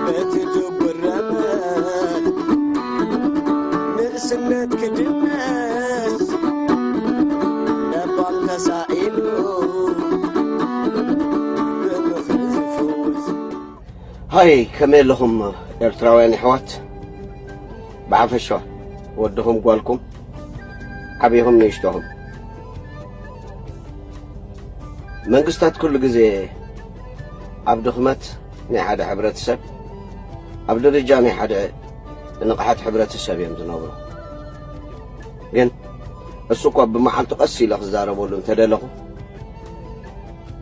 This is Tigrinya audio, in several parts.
በቲ ድጉረመት ንእስነት ክድነስ ለባም ተሳኢሉ ብምኽሪ ዝፍውስ። ሃይ፣ ከመይ ኣለኹም ኤርትራውያን ኣሕዋት? ብሓፈሻ ወድኹም ጓልኩም፣ ዓቢኹም ንእሽቶኹም። መንግስታት ኩሉ ግዜ ኣብ ድኽመት ናይ ሓደ ሕብረተሰብ፣ ኣብ ደረጃ ናይ ሓደ ንቕሓት ሕብረተሰብ እዮም ዝነብሩ። ግን እሱ እኳ ብመዓልቱ ቀስ ኢለ ክዛረበሉ እንተደለኹ፣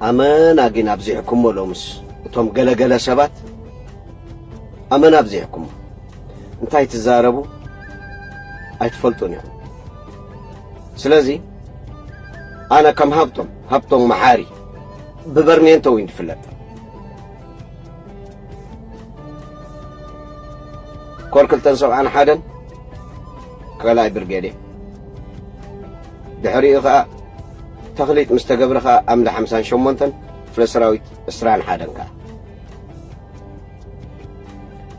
ኣመና ግን ኣብዚሕኩሞ ሎምስ እቶም ገለገለ ሰባት ኣመና ኣብዚሕኩሞ። እንታይ ትዛረቡ ኣይትፈልጡን እዮም። ስለዚ ኣነ ከም ሃብቶም፣ ሃብቶም መሓሪ ብበርሜንቶ እውን ዝፍለጥ። ኮር ክልተን ሰብዓን ሓደን ካልኣይ ብርጌድ እየ። ድሕሪኡ ኸኣ ተኽሊጥ ምስ ተገብረ ኸኣ ኣምደ ሓምሳን ሸሞንተን ክፍለ ሰራዊት ዕስራን ሓደን ከኣ።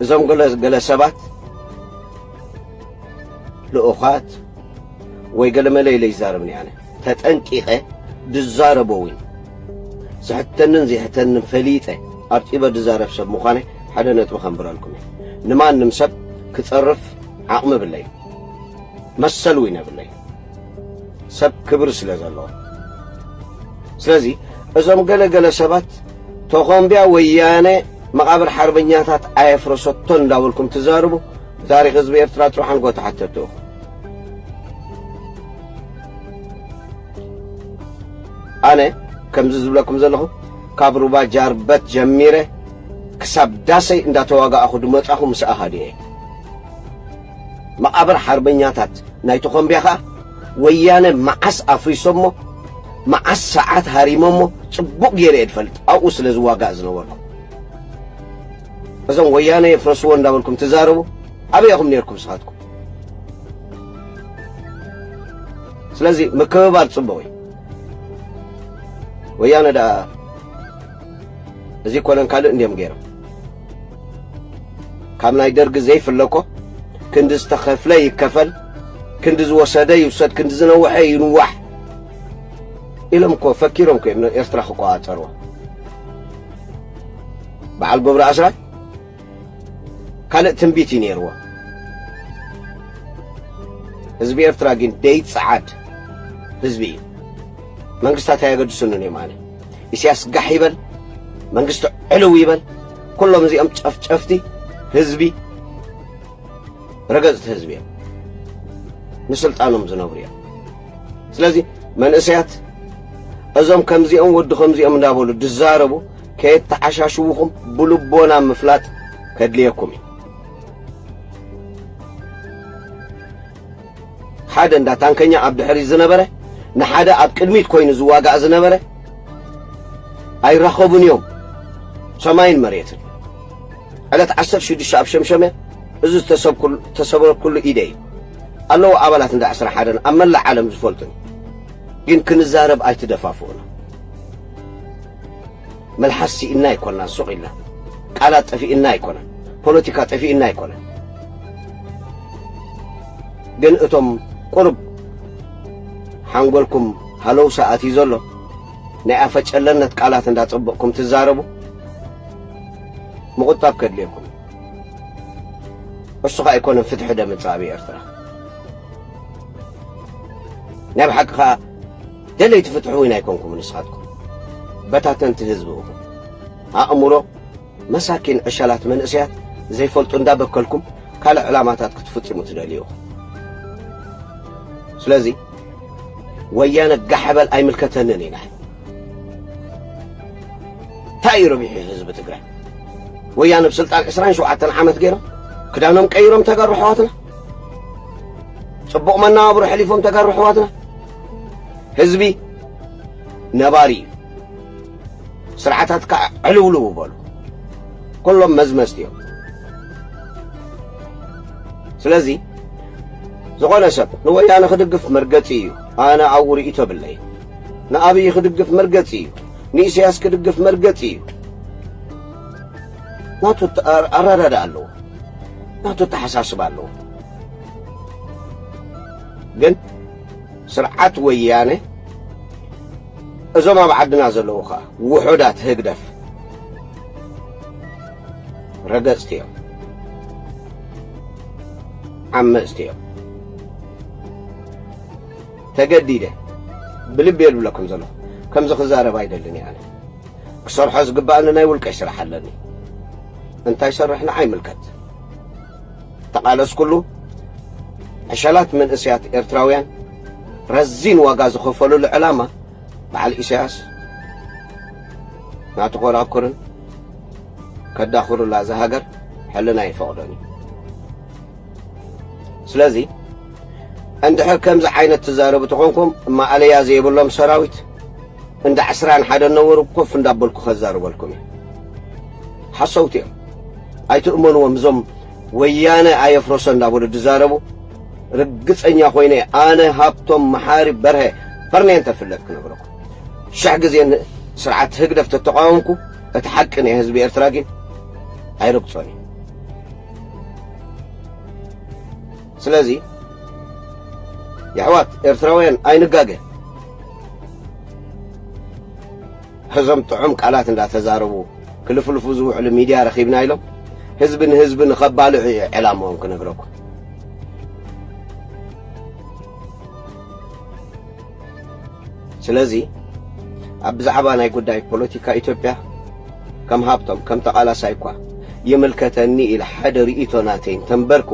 እዞም ገለ፣ ገለ ሰባት ልኡኻት ወይ ገለ መለ ኢለ ይዛረብኒ ኣነ። ተጠንቂቐ ድዛረቦ እውን ዝሕተንን ዘይሕተንን ፈሊጠ ኣርጢበ ድዛረብ ሰብ ምዃነ ሓደ ነጥቢ ከንብረልኩም እየ። ንማንም ሰብ ክጸርፍ ዓቕሚ የብለይ፣ መሰል እውን የብለይ። ሰብ ክብሪ ስለ ዘለዎ። ስለዚ እዞም ገለ ገለ ሰባት ተኾምብያ ወያነ መቓብር ሓርበኛታት ኣየፍረሰቶን እንዳበልኩም ትዛርቡ፣ ብታሪኽ ህዝቢ ኤርትራ ጽባሕ ንግሆ ተሓተትቲ ኢኹም። ኣነ ከምዚ ዝብለኩም ዘለኹ፣ ካብ ሩባ ጃርበት ጀሚረ ክሳብ ዳሰይ እንዳተዋጋእኹ ድመጻኹ ምስ ኣሃዱ እየ። መቓብር ሓርበኛታት ናይ ተኾምብያ ኸኣ ወያነ መዓስ ኣፍሪሶሞ፣ መዓስ ሰዓት ሃሪሞሞ ጽቡቕ ገይረ እየ ድፈልጥ፣ ኣብኡ ስለ ዝዋጋእ ዝነበርኩ። እዞም ወያነ የፍረስዎ እንዳበልኩም ትዛረቡ፣ ኣበይ ኢኹም ነይርኩም ንስኻትኩም? ስለዚ ምክብባር ጽቡቕ እዩ። ወያነ ደኣ እዚ ኮነን ካልእ እንድዮም ገይሮም። ካብ ናይ ደርጊ ዘይፍለኮ፣ ክንዲ ዝተኸፍለ ይከፈል፣ ክንዲ ዝወሰደ ይውሰድ፣ ክንዲ ዝነውሐ ይንዋሕ ኢሎም እኮ ፈኪሮም እኮ እዮም ኤርትራ ክቆጻጸርዋ። በዓል ገብሩ ኣስራት ካልእ ትንቢት እዩ ነይርዎ። ህዝቢ ኤርትራ ግን ደይጸዓድ ህዝቢ እዩ። መንግስታት ኣየገድሱንን እዮም። ኣነ ኢሳያስ ጋሕ ይበል፣ መንግስቲ ዕልው ይበል፣ ኩሎም እዚኦም ጨፍጨፍቲ ህዝቢ፣ ረገጽቲ ህዝቢ እዮም። ንስልጣኖም ዝነብሩ እዮም። ስለዚ መንእሰያት እዞም ከምዚኦም ወዲ ከምዚኦም እንዳበሉ ድዛረቡ ከየተዓሻሽውኹም ብልቦና ምፍላጥ ከድልየኩም እዩ። ሓደ እንዳ ታንከኛ ኣብ ድሕሪት ዝነበረ፣ ንሓደ ኣብ ቅድሚት ኮይኑ ዝዋጋእ ዝነበረ ኣይራኸቡን እዮም። ሰማይን መሬትን። ዕለት ዓሰርተ ሽዱሽተ ኣብ ሸምሸመ እዚ ዝተሰብኩል-፣ ዝተሰበርኩሉ ኢደ እዩ። ኣለዉ ኣባላት እንዳ ዕስራ ሓደን ኣብ መላእ ዓለም ዝፈልጡን። ግን ክንዛረብ ኣይትደፋፍኡና። መልሓስ ስኢንና ኣይኮናን፣ ሱቕ ኢልና። ቃላት ጠፊእና ኣይኮነን። ፖለቲካ ጠፊእና ኣይኮነን። ግን እቶም ቁሩብ ሓንጎልኩም ሃለውሳ ኣትዩ ዘሎ፣ ናይ ኣፈጨለነት ቃላት እንዳጸበቕኩም ትዛረቡ፣ ምቑጣብ ከድልየኩም። እሱ ኸኣ ኣይኮነን ፍትሒ ደምጽእ ኣብ ኤርትራ። ናይ ብሓቂ ኸኣ ደለይቲ ፍትሒ እውን ኣይኮንኩም። ንስኻትኩም በታተንቲ ህዝቢ ኢኹም። ኣእምሮ መሳኪን ዕሸላት መንእሰያት ዘይፈልጡ እንዳበከልኩም ካልእ ዕላማታት ክትፍጽሙ ትደልዩ ኢኹም። ስለዚ ወያነ ጋሕ በል ኣይምልከተንን ኢና። እንታይ እዩ ረቢሑ ህዝቢ ትግራይ? ወያነ ብስልጣን ዕስራን ሸውዓተን ዓመት ገይሮም ክዳኖም ቀይሮም ተጋሩ ኣሕዋትና፣ ጽቡቕ መነባብሮ ሕሊፎም ተጋሩ ኣሕዋትና። ህዝቢ ነባሪ እዩ። ስርዓታት ከዓ ዕልውልው በሉ። ኩሎም መዝመዝቲ እዮም። ስለዚ ዝኾነ ሰብ ንወያነ ክድግፍ መርገጺ እዩ። ኣነ ኣብኡ ርእይቶ የብለይን። ንኣብይ ክድግፍ መርገጺ እዩ። ንኢሳያስ ክድግፍ መርገጺ እዩ። ናቱ ኣተ-፣ ኣረ-፣ ኣረዳድኣ ኣለዎ። ናቱ ኣተሓሳስባ ኣለዎ። ግን ስርዓት ወያነ እዞም ኣብ ዓድና ዘለዉ ኸኣ ውሑዳት ህግደፍ ረገጽቲ እዮም። ዓመጽቲ እዮም። ተገዲደ ብልቢ እየ ዝብለኩም ዘለኹ። ከምዚ ክዛረብ ኣይደልን እየ ኣነ። ክሰርሖ ዝግባኣኒ ናይ ውልቀይ ስራሕ ኣለኒ። እንታይ ሰርሕ ንዓይ ይምልከት። ተቓለስኩሉ። ዕሸላት መንእሰያት ኤርትራውያን ረዚን ዋጋ ዝኸፈሉሉ ዕላማ በዓል ኢሳያስ ናተኾራኩርን ከዳኽሩላ እዛ ሃገር ሕልና ይፈቕዶን እዩ። ስለዚ እንድሕር ከምዚ ዓይነት ትዛረቡ ተኾንኩም፣ ማእለያ ዘይብሎም ሰራዊት እንዳ ዕስራን ሓደን ነበሩ ኮፍ እንዳበልኩ ከዛርበልኩም እየ። ሓሰውቲ እዮም። ኣይትእመንዎም። እዞም ወያነ ኣየፍረሶ እንዳበሉ ዝዛረቡ ርግጸኛ ኮይነ ኣነ ሃብቶም መሓሪ በርሀ ፐርኔን ተፍለጥ ክነግረኩም። ሽሕ ግዜ ንስርዓት ህግደፍ ተተቃወምኩ፣ እቲ ሓቂ ናይ ህዝቢ ኤርትራ ግን ኣይረግጾን እዩ። ስለዚ የሕዋት ኤርትራውያን ኣይንጋገ። እዞም ጥዑም ቃላት እንዳተዛረቡ ክልፍልፉ ዝውዕሉ ሚድያ ረኺብና ኢሎም ህዝቢ ንህዝቢ ንኸባልዑ እዩ ዕላምኦም ክነግረኩም። ስለዚ ኣብ ብዛዕባ ናይ ጉዳይ ፖለቲካ ኢትዮጵያ ከም ሃብቶም ከም ተቓላሳይ እኳ ይምልከተኒ ኢለ ሓደ ርእይቶ ናተይ እንተንበርኩ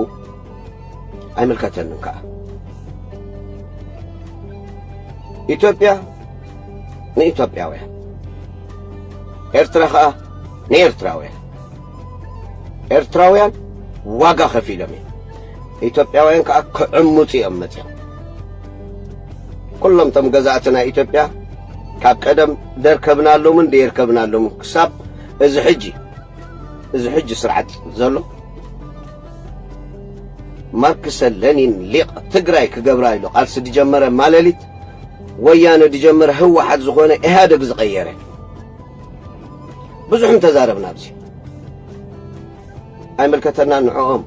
ኣይምልከተንን ከኣ። ኢትዮጵያ ንኢትዮጵያውያን፣ ኤርትራ ከኣ ንኤርትራውያን። ኤርትራውያን ዋጋ ከፊሎም እዮም። ኢትዮጵያውያን ከኣ ክዕምፁ እዮም መፅዮም። ኩሎም እቶም ገዛእቲ ናይ ኢትዮጵያ ካብ ቀደም ደርከብናሎምን ደየርከብናሎምን ክሳብ እዚ ሕጂ፣ እዚ ሕጂ ስርዓት ዘሎ ማርክሰ ለኒን ሊቕ ትግራይ ክገብራ ኢሉ ቃልሲ ዝጀመረ ማለሊት ወያነ ዝጀመረ ህወሓት ዝኾነ ኢህኣደግ ዝቐየረ ብዙሕ እንተዛረብና ኣብዚ ኣይምልከተናን ንዕኦም።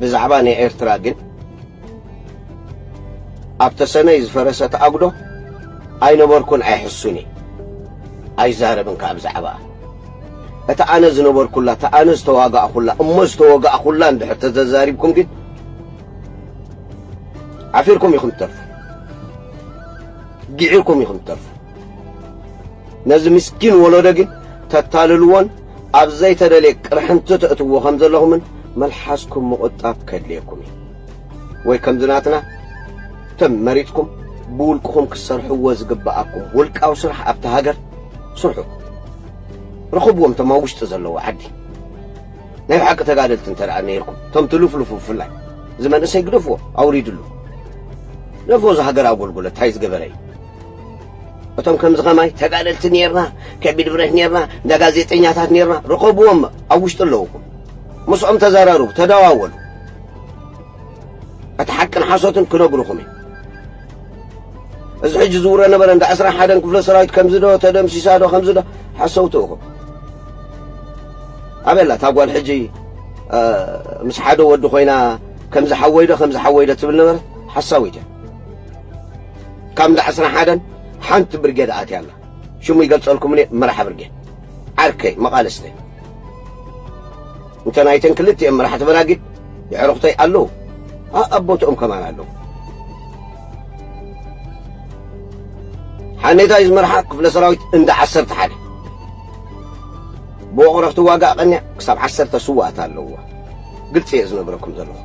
ብዛዕባ ናይ ኤርትራ ግን ኣብ ተሰነይ ዝፈረሰት ኣጉዶ ኣይነበርኩን ኣይሕሱን እየ። ኣይዛረብን ከኣ ብዛዕባኣ። እታ ኣነ ዝነበርኩላ፣ እታ ኣነ ዝተዋጋእኩላ፣ እሞ ዝተወጋእኩላ እንድሕር ተተዛሪብኩም ግን ዓፊርኩም ኢኹም ትተርፉ። ግዒርኩም ኢኹም ትተርፉ። ነዚ ምስኪን ወለዶ ግን ተታልልዎን ኣብ ዘይተደልየ ቅርሕንቲ ተእትዎ ከም ዘለኹምን መልሓስኩም ምቑጣብ ከድልየኩም እዩ። ወይ ከምዚ ናትና ተመሪጽኩም ብውልቅኹም ክትሰርሕዎ ዝግብኣኩም ውልቃዊ ስራሕ ኣብቲ ሃገር ስርሑ። ርኽብዎም እቶም ኣብ ውሽጢ ዘለዉ ዓዲ። ናይ ብሓቂ ተጋደልቲ እንተ ደኣ ነይርኩም፣ እቶም ትልፍልፉ ብፍላይ፣ እዚ መንእሰይ ግደፍዎ፣ ኣውሪድሉ። ግደፍዎ፣ እዚ ሃገር ኣጎልጉሎ፣ እንታይ ዝገበረ እዩ? እቶም ከምዚ ከማይ ተጋደልቲ ነይርና፣ ከቢድ ብረት ነይርና፣ እንዳ ጋዜጠኛታት ነይርና፣ ርኸብዎም፣ ኣብ ውሽጢ ኣለውኹም። ምስኦም ተዘራርቡ፣ ተደዋወሉ። እቲ ሓቅን ሓሶትን ክነግሩኹም እዩ። እዚ ሕጂ ዝውረ ነበረ እንዳ ዕስራን ሓደን ክፍለ ሰራዊት ከምዚ ዶ ተደምሲሳ ዶ ከምዚ ዶ ሓሰውቲ ኢኹም። ኣበላ እታ ጓል ሕጂ፣ እ፣ ምስ ሓደ ወዲ ኮይና ከምዚ ሓወይ ዶ ከምዚ ሓወይ ዶ ትብል ነበረት ሓሳዊት እያ። ካብ እንዳ ዕስራን ሓደን ሓንቲ ብርጌድ ኣትያ ኣላ። ሽሙ ይገልጸልኩም እየ፣ መራሒ ብርጌድ። ዓርከይ፣ መቓልስተይ። እንተ ናይተን ክልቲኤን መራሕቲ በራጊድ የዕሩኽተይ ኣለዉ። ኣ-፣ ኣብ ቦትኦም ከማን ኣለዉ። ኣኔታ እዩ ዝመርሓ ክፍለ ሰራዊት እንዳ ዓሰርተ ሓደ። ብወቕሮ ክትዋጋእ ቀንያ ክሳብ ዓሰርተ ስዋእቲ ኣለዎ። ግልፂ እየ ዝነግረኩም ዘለኹ።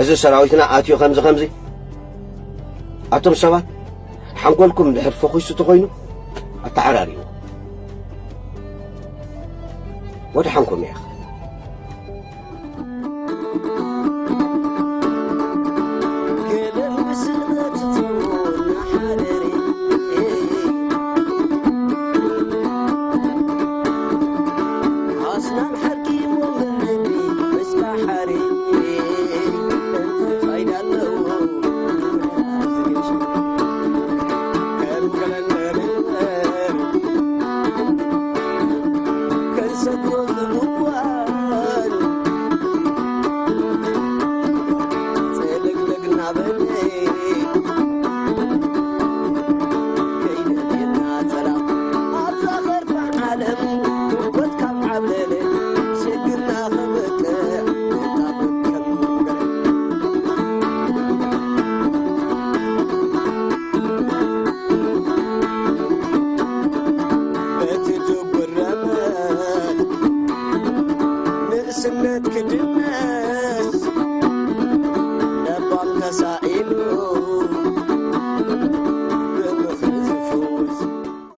እዚ ሰራዊትና ኣትዩ ከምዚ ከምዚ፣ ኣቶም ሰባት ሓንጎልኩም ድሕር ፈኺሱ ተኾይኑ ኣተዓራርይዎ። ወደ ሓንኩም እየ።